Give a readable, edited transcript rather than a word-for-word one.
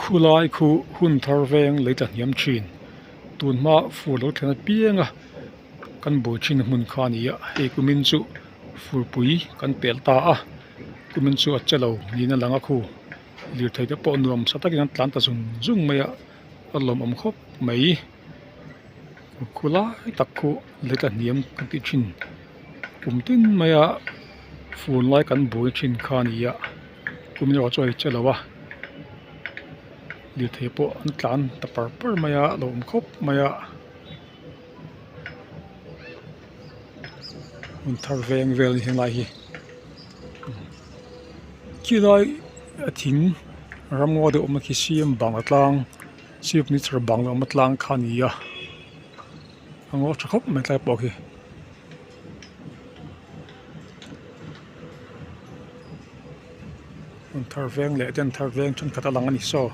Khulai khu hun thar veng lei tla hniam thin tun hma fur lo thlen apiang a kan buai thin hmun kha a ni a hei kumin chu furpui kan pel ta a kumin chu a che lo niin a lang a khu lirthei te pawh nuam sa takin an tlan ta zung zung mai a a lawmawm khawp mai khulai tak khu lei tla hniam kan tih thin kum tin maia fur lai kan buai thin kha a ni a kum erawh chu a che lo a lirthei pawh an tlan ta par par mai a a lawm khawp mai a hmun thar veng vel a ni helai hi khilai a thing ramngaw deuh awm khi siam bangla tlang chief minister bangla awmna tlang kha a ni a a ngaw tha khawp mai tlai pawh khi. Hmun thar veng leh den thar veng thenkhat a lang a ni saw.